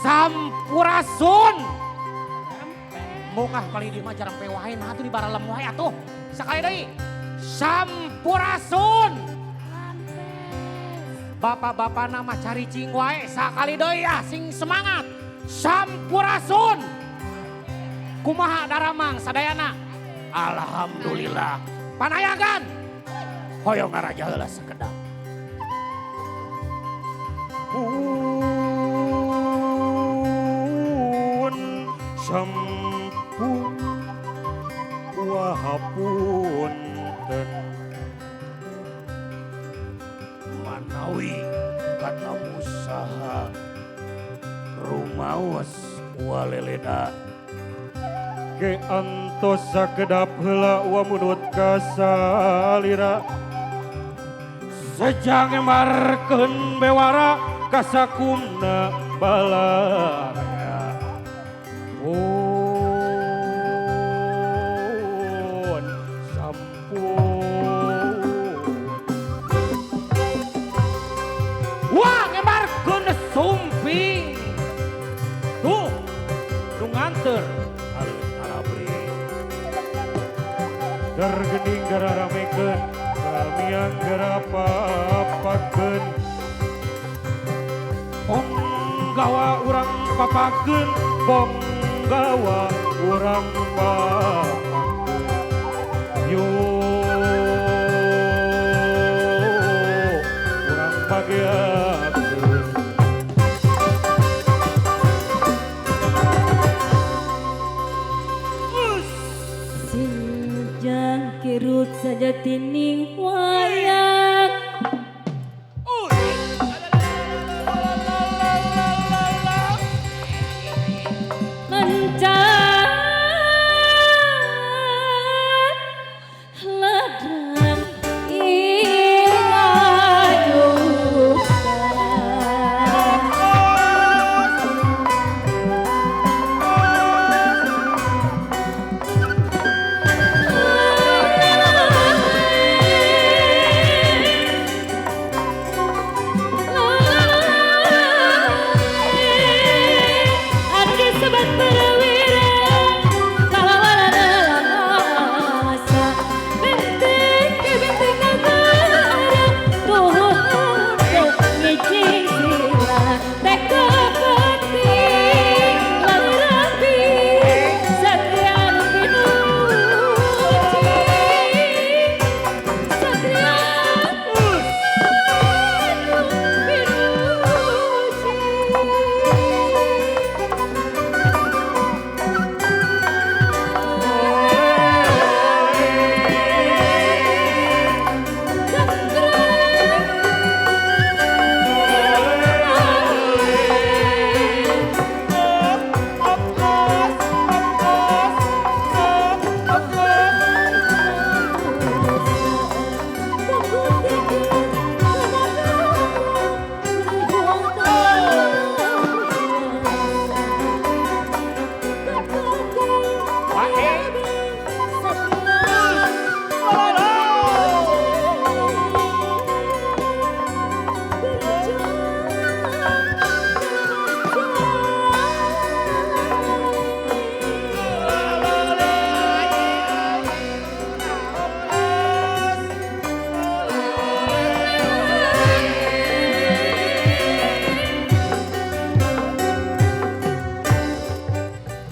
Sampurasun. Mungah kali di mah jarang pewahe nah atuh di baralem wae atuh. Sakali deui. Sampurasun. Bapak-bapak nama caricing wae sakali deui ah sing semangat. Sampurasun. Kumaha daramang sadayana? Alhamdulillah. Panayagan. Hoyong ngaraja heula sakedap. Pun sampun wahapunten manawi katamu saha rumaos waleleda ke antos sakedap heula wa munut kasalira sejang markeun bewara kasakumna balarea pun sampun Wah ngemarkeun sumping. Tuh nu nganteur alus alabri Dargening gararamekeun ramian garapapakeun ponggawa urang papakeun ponggawa urang papakeun yo urang bageakeun. Sinjang kirut sajatining wayang mencat ladrang ilayukan. Ardi sobat perwira pahlawan adalah benteng ke benteng negara tuh ngicing sila teko penting lalu rapi satria nu pinuji satria nu pinuji.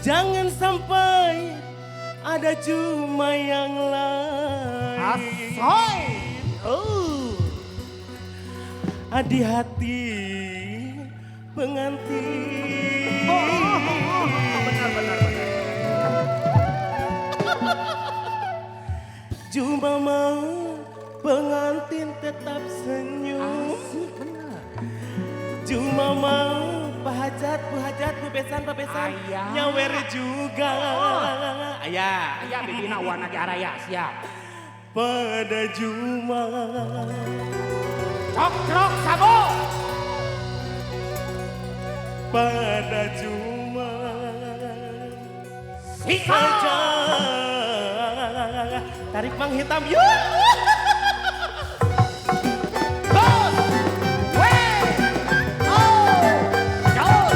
Jangan sampai ada cuma yang lain. Asoy. Di hati pengantin. Benar benar benar. Cuma mau pengantin tetap senyum. Asik benar. Cuma mau Pak Hajat, Bu Hajat, Bu Besan, Pak Besan. Ayah. Nyawer juga. Ayah. Ayah bibina wana ge araya siap. Pada Juma. Coktrok sabo. Pada Juma. Sika. Saja. Tarik mang hitam yuk. Dos. We. Oh. Dos.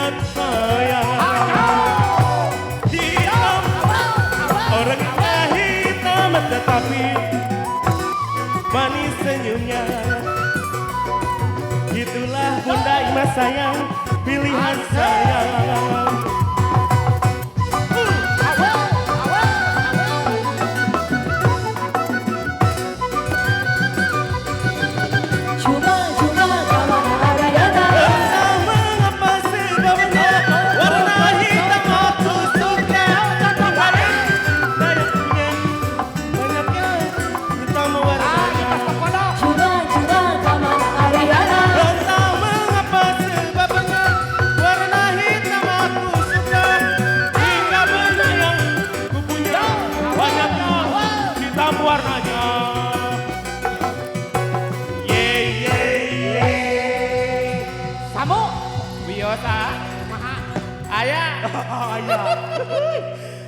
pilihan saya. Hitam, orangnya hitam tetapi manis senyumnya. Itulah Bunda Ima sayang, pilihan saya.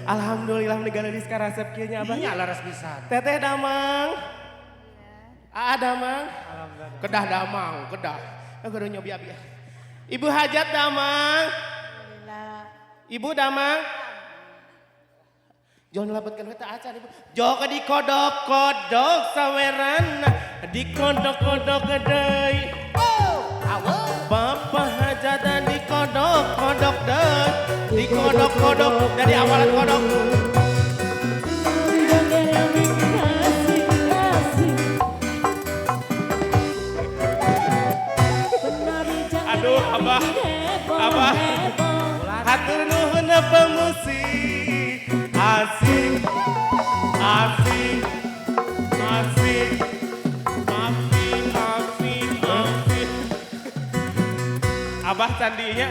Alhamdulillah meninggal di sekarang resep kieu nya abah. Iya laras pisan. Teteh damang. Aa damang. Kedah damang, kedah. Kudu nyobi abi. Ibu hajat damang. Ibu damang. Jangan labetkeun we teh acan ibu. Jok di kodok-kodok saweran, di kodok-kodok deui. Bapak hajatan di kodok-kodok deui, di kodok-kodok dari awalan kodok. Aduh, abah, abah, hatur nuhun pemusik, asik, asik, asik, asik, asik, asik. Abah candinya,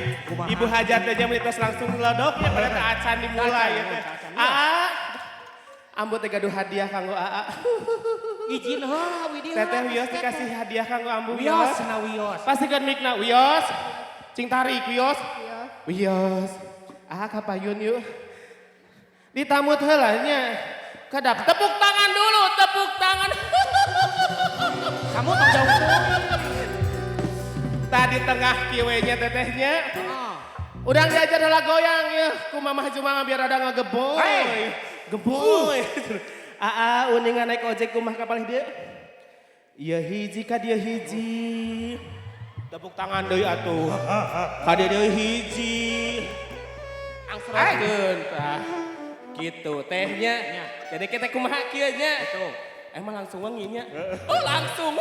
ibu hajat aja menitos langsung lodok ya, pada acan dimulai ya teh. Aa, ambu teh gaduh hadiah kanggo aa. Izin heula Widi. Teteh wios dikasih hadiah kanggo ambu wios. Wios na wios. Pasikeun mikna wios. Cing tarik wios. Wios. Ah kapayun yuk. Ditamut heula nya. Kedap tepuk tangan dulu, tepuk tangan. Kamu tong jauh. Tadi tengah kiwenya tetehnya. Urang diajar heula goyang ya ku Mamah Jumama biar ada ngegeboy. Hey. Geboy. Aa uningan naik ojek kumah kapal dia. Iya hiji ka dia hiji. Tepuk tangan deui atuh. Ka dia deui hiji. Angsrokeun tah. Gitu tehnya. Jadi kita kumaha kieu nya. Emang langsung wengi nya. Oh langsung.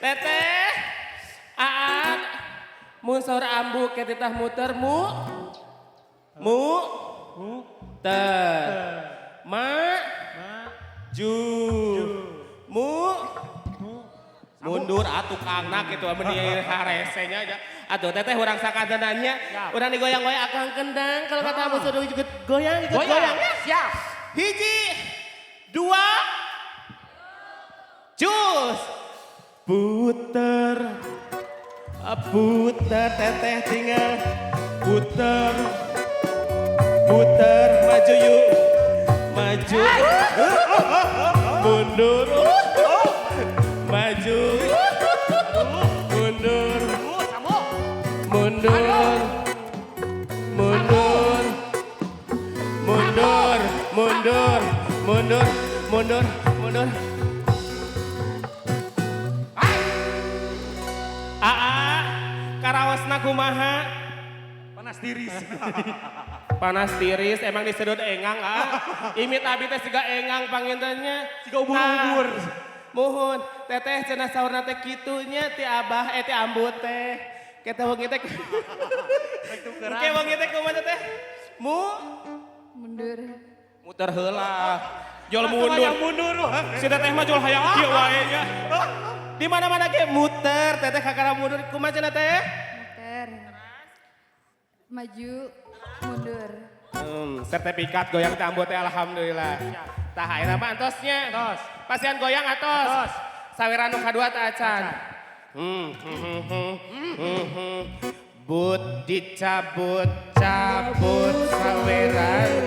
Teteh. Aa mun saur ambu ke titah muter mu. Mu. Ter. Ma. Ju. Mu. Mundur atuh kangna kitu meni haresenya aja. Atuh teteh urang sakadananya, urang digoyang-goyang akang kendang kalau kata ambu suruh juga goyang ikut goyang. Siap. Hiji, dua, cus. Puter, puter teteh tinggal puter, puter maju yuk, maju, mundur, maju, mundur, mundur, mundur, mundur, mundur, mundur, mundur, mundur. Aa, karawasna kumaha? Panas tiris. Panas tiris, emang disedot engang ah. Imit abi teh siga engang pangintennya. Siga ubur-ubur. Muhun, teteh cenah saurna teh kitunya ti abah ti ambu teh. Kita wengi teh. Ke wengi teh kumaha teh? Mu mundur. Muter heula. Jol mundur. Mundur. Si teteh mah jol hayang kieu wae nya. Di mana-mana ge muter, teteh kakara mundur kumaha cenah teh? Muter. Maju, mundur. Sertifikat goyang teh ambu teh alhamdulillah. Tah ayeuna mah antosnya. Antos. Pasian goyang atos. Atos. Saweran nu kadua teh acan. But dicabut cabut saweran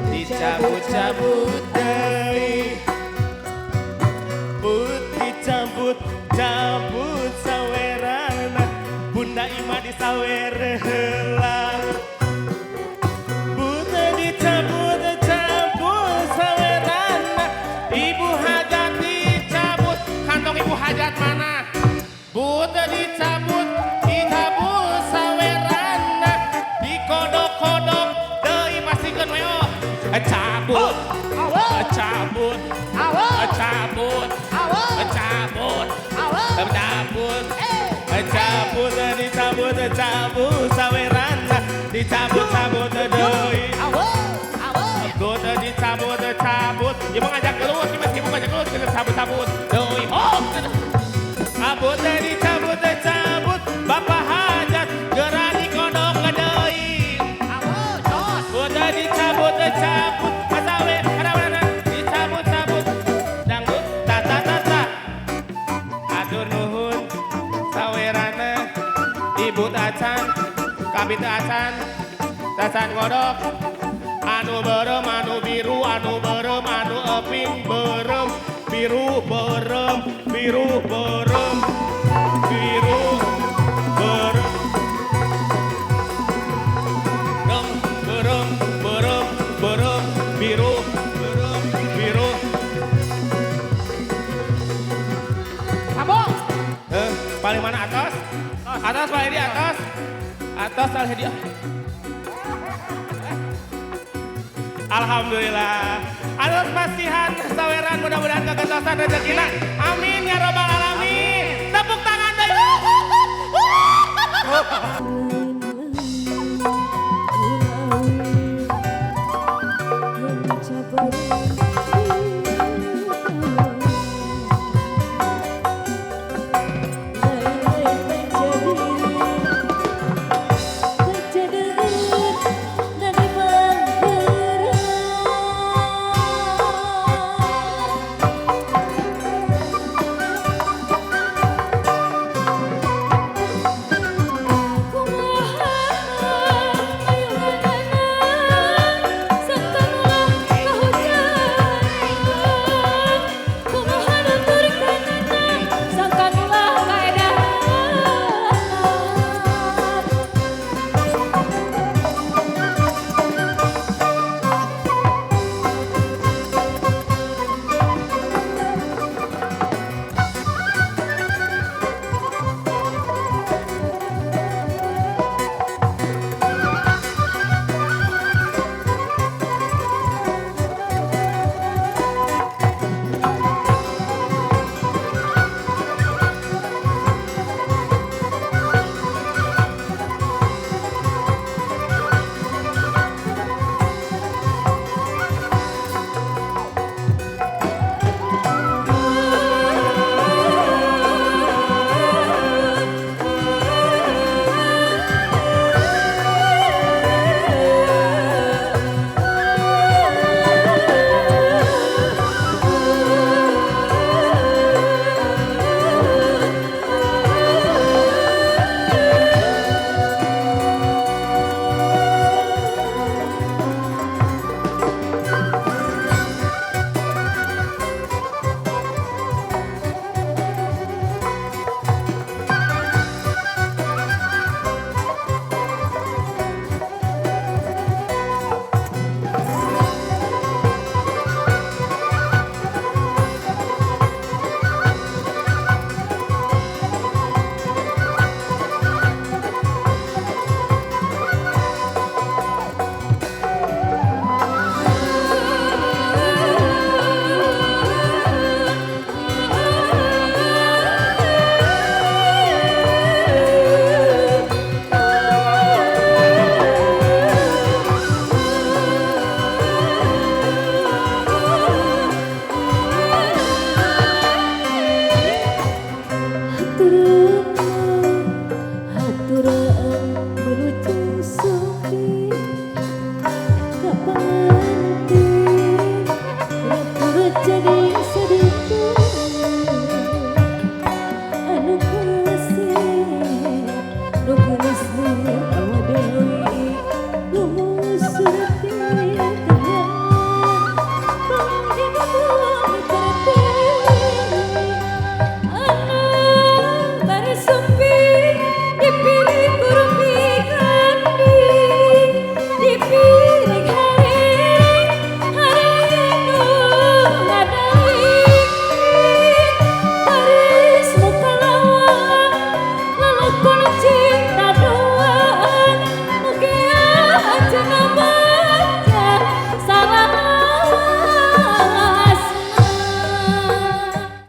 dicabut cabut deui. But dicabut cabut saweran Bunda Ima di Sawer heula. Bute dicabut cabut sawerana. Ibu hajat dicabut. Kantong ibu hajat mana? Bute dicabut, dicabut sawerana. Dikodok-kodok deui pastikeun we oh. Cabut. Cabut. Cabut. Cabut. Cabut. Cabut dicabut cabut sawerana. Dicabut cabut deui. Bute dicabut cabut. Ieu mah ngajak gelut, ieu mah sibuk ngajak gelut, geus cabut-cabut. Deui. Oh. Abut dicabut cabut, bapak hajat geura dikodok deui. Udah dicabut cabut, asawe ada dicabut cabut, dangdut tata tata. Atur nuhun sawerana, ibu tacan, kabit acan, tacan godok. Anu beureum, anu biru, anu beureum, anu eping beureum, biru beureum, biru beureum, biru beureum. Beureum, beureum, beureum, beureum, biru, beureum, biru. Sambung. Paling mana atas? Atas paling di atas. Atas paling di. Alhamdulillah. Atas pasihan saweran mudah-mudahan kegentosan rezekina. Amin ya robbal alamin. Tepuk tangan deh.